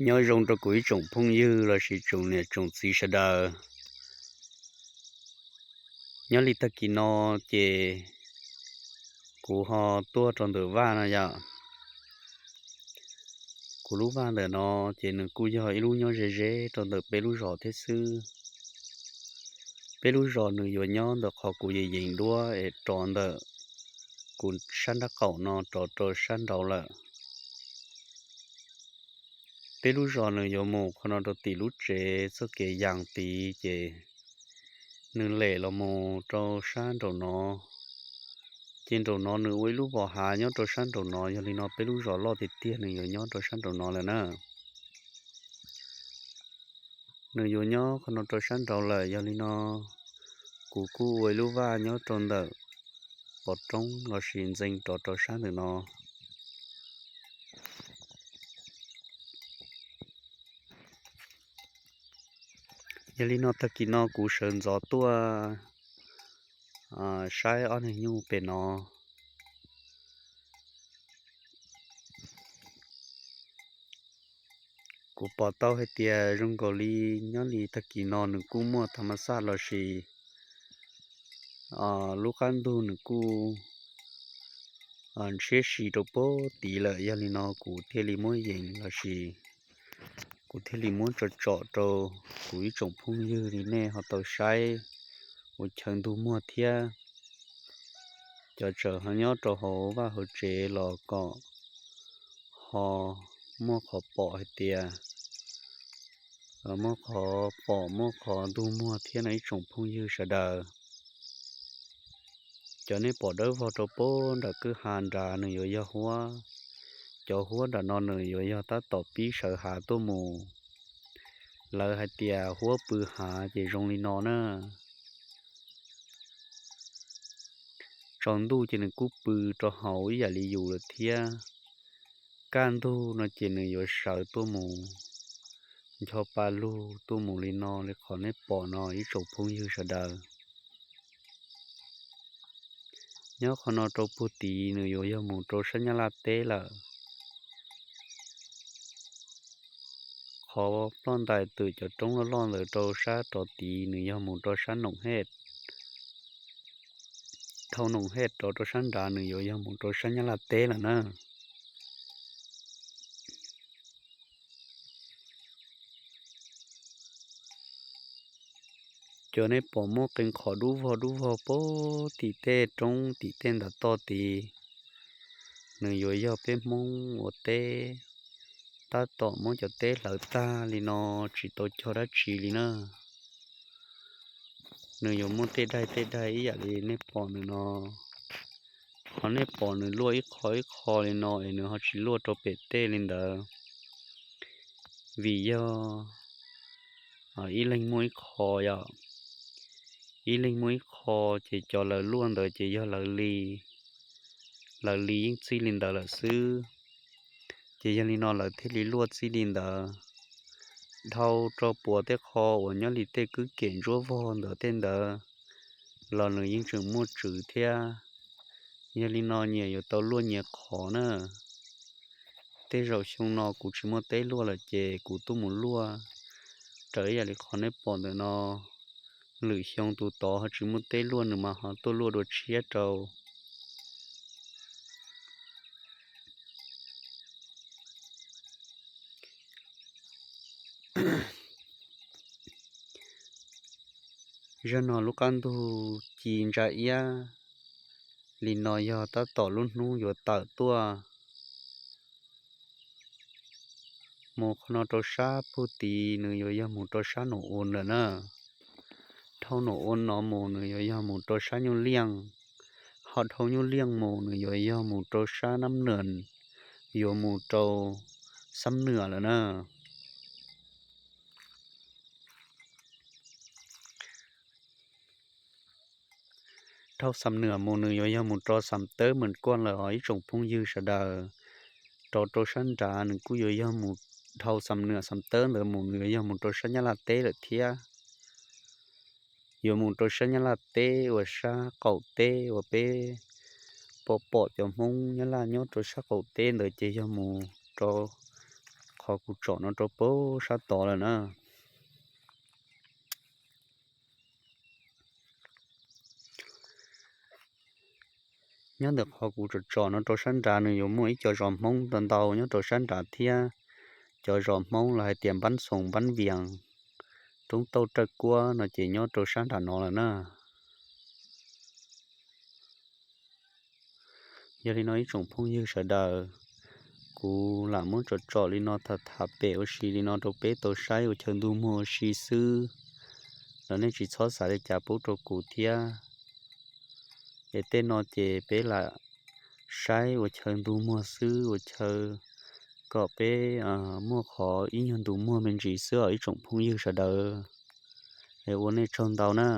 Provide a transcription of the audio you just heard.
Nyob zoo rau kuv ib tsoom phooj ywg lossis tsoom niam tsoom txiv sawv daws. Nyob li tag kis no ces kuv ho tuaj rau ntawm vaj no yom. Kuv lub vaj ntawm no ces nws kuj yog ib lub nyob ze ze rau ntawm peb lub zos thiab xwb. Peb lub zos nws yuav nyob ntawm qhov kuv yees yees duab es rov ntawm kuv sab nrab qaum no rov rau sab nraud lawm. Peb lub zos nws yuav mus qhov no rau tim lub tsev txoj kev yas tid ces nws lem los mus rau sab nraum no. Ces nraum no nws ua ib lub vos hav nyob rau sab nraum no, yog li no peb lub zos loj tiag tiag nws yuav nyob rau sab nraum no lawm na. Nws yuav nyob qhov no rau sab nraud lawm, yog li no kuv kuj ua ib lub vaj nyob rau ntawm pov roob lossis ntxeev rov rau sab ntawm no. Yog li no tag kis no kuv sawv ntxov tuaj saib ob niag nyuj pem no. Kuv pom tau hais tias zoo nkaus li nyob li tag kis no nws kuj muaj tham mas xaj lossis lub qab ntug nws kuj ntshiab si rau puag tid lawm, yog li no kuv thiaj li muab yees lossis kuv thiaj li muab tso tsom rau kuv ib tsoom phooj ywg li nej ho tau saib ua chaw ntug muag thiab. Cov tseem ho nyob rau hauv vaj hauv tsev los kom ho muaj qhov pom hais tias, muaj qhov pom muaj qhov ntug muag thiab no ib tsoom phooj ywg sawv daws. Cov nej pom dawb vog rau puag nram kwj ha nrad nws yuav yog huab. Cov huab nram no nws yuav yog tab tom pib sawv hav tuaj mus. Lawv hais tias huab pw hav ces zoo li no na. Tsaus ntuj ces nws kuj pw rau hauv ib yam li yus lawm thiab. Kaj ntug no ces nws yuav sawv tuaj mus ncho pa lug tuaj mus li no li qhov nej pom no ib tsoom phooj ywg sawv daws. Nyob qhov no rau puag tid nws yuav yog mus rau sab Nyab Laj teb lawm. Qhov ploj ntais twm cov roob loj loj ntawd rau sab rov tid nws yog mus rau sab Noom Hej. Dhau Noom Hej rov rau sab nrad nws yuav yog mus rau sab Nyab Laj teb lawm na. Cov nej pom muaj qee qhov dub vog dub vog puag tim tej roob tim tej ntawd toj tid, nws yuav yog peb Hmoob ua teb, tab tom muab cov teb hlawv tag li no tsis tau cog dab tsi li na. Nws yuav muaj tej daim tej daim ib yam li nej pom nws no. Qhov nej pom nws luaj ib qho ib qho li no es nws ho tsis luaj rau pem tej li ntawd, vim yog ib leeg muaj ib qho yom. Ib leeg muaj ib qho, ces cov lawv luaj ntawd ces yog lawv li, lawv li yeej txij li ntawd lawm xwb. Ces yog li no lawv thiaj li luaj txij li ntawd. Dhau rau puas tej qho uas nyob li tej kwj kem ntsuab vog ntawd tej ntawd los nws yeej tseem muaj tswv thiab. Yog li no nyias yuav tau luaj nyias qhov na. Tej zaum xyoo no kuv tsis muaj teb luaj lawm ces kuv tuaj mus luaj raws ib yam li qhov nej pom ntawm no. Lwm xyoo tus tod ho tsis muaj teb luaj nws mas ho tuaj luaj dua tshiab rau. Zaj no lub qab ntug ci ntsa iab li no yog tab tom lub hnub yuav tawm tuaj. Mus qhov no rau sab pug tid nws yuav yog mus rau sab Nus Ua lawm na. Dhau Nus Ua no mus nws yuav yog mus rau sab Nyuj Liaj, ho dhau Nyuj Liaj mus nws yuav yog mus rau sab Nab Nwam, yuav mus rau Xam Nwam lawm na. Dhau Xam Nwam mus nws yuav yog mus rau Xam Tawb Mem Kuaj lawm os ib tsoom phooj ywg sawv daws. Rov rau sab nrad nws kuj yuav yog mus, dhau Xam Nwam Xam Tawb ntawd mus nws yuav yog mus rau sab Nyab Laj teb lawm thiab. Yuav mus rau sab Nyab Laj teb uas sab qaum teb uas peb pom pom cov Hmoob Nyab Laj nyob rau sab qaum teb ntawd ces yog mus rau qhov qhov kuv tsom no rau pem sab tod lawm na. Nyob ntawm qhov kuv tsom tsom no rau sab nrad nws yuav muaj ib co zos Hmoob ntau ntau nyob rau sab nrad thiab. Cov zos Hmoob los hais tias Npab Xoos, Npab Vias, Roob Tauj, Rawj Kuab no ces nyob rau sab nram no lawm na. Yog li no ib tsoom phooj ywg sawv daws, kuv lam muab tsom tsom li no tham tham pem ua si li no rau peb tau saib ua chaw ntuj muag ua si xwb, los nej tsis txhob xav li cas pub rau kuv thiab. Es tej no ces peb lam saib ua chaw ntuj muag xwb, ua chaw kom peb muaj qhov ib nyuag ntuj muag me ntsis xwb os ib tsoom phooj ywg sawv daws. Es ua nej tsaug ntau na.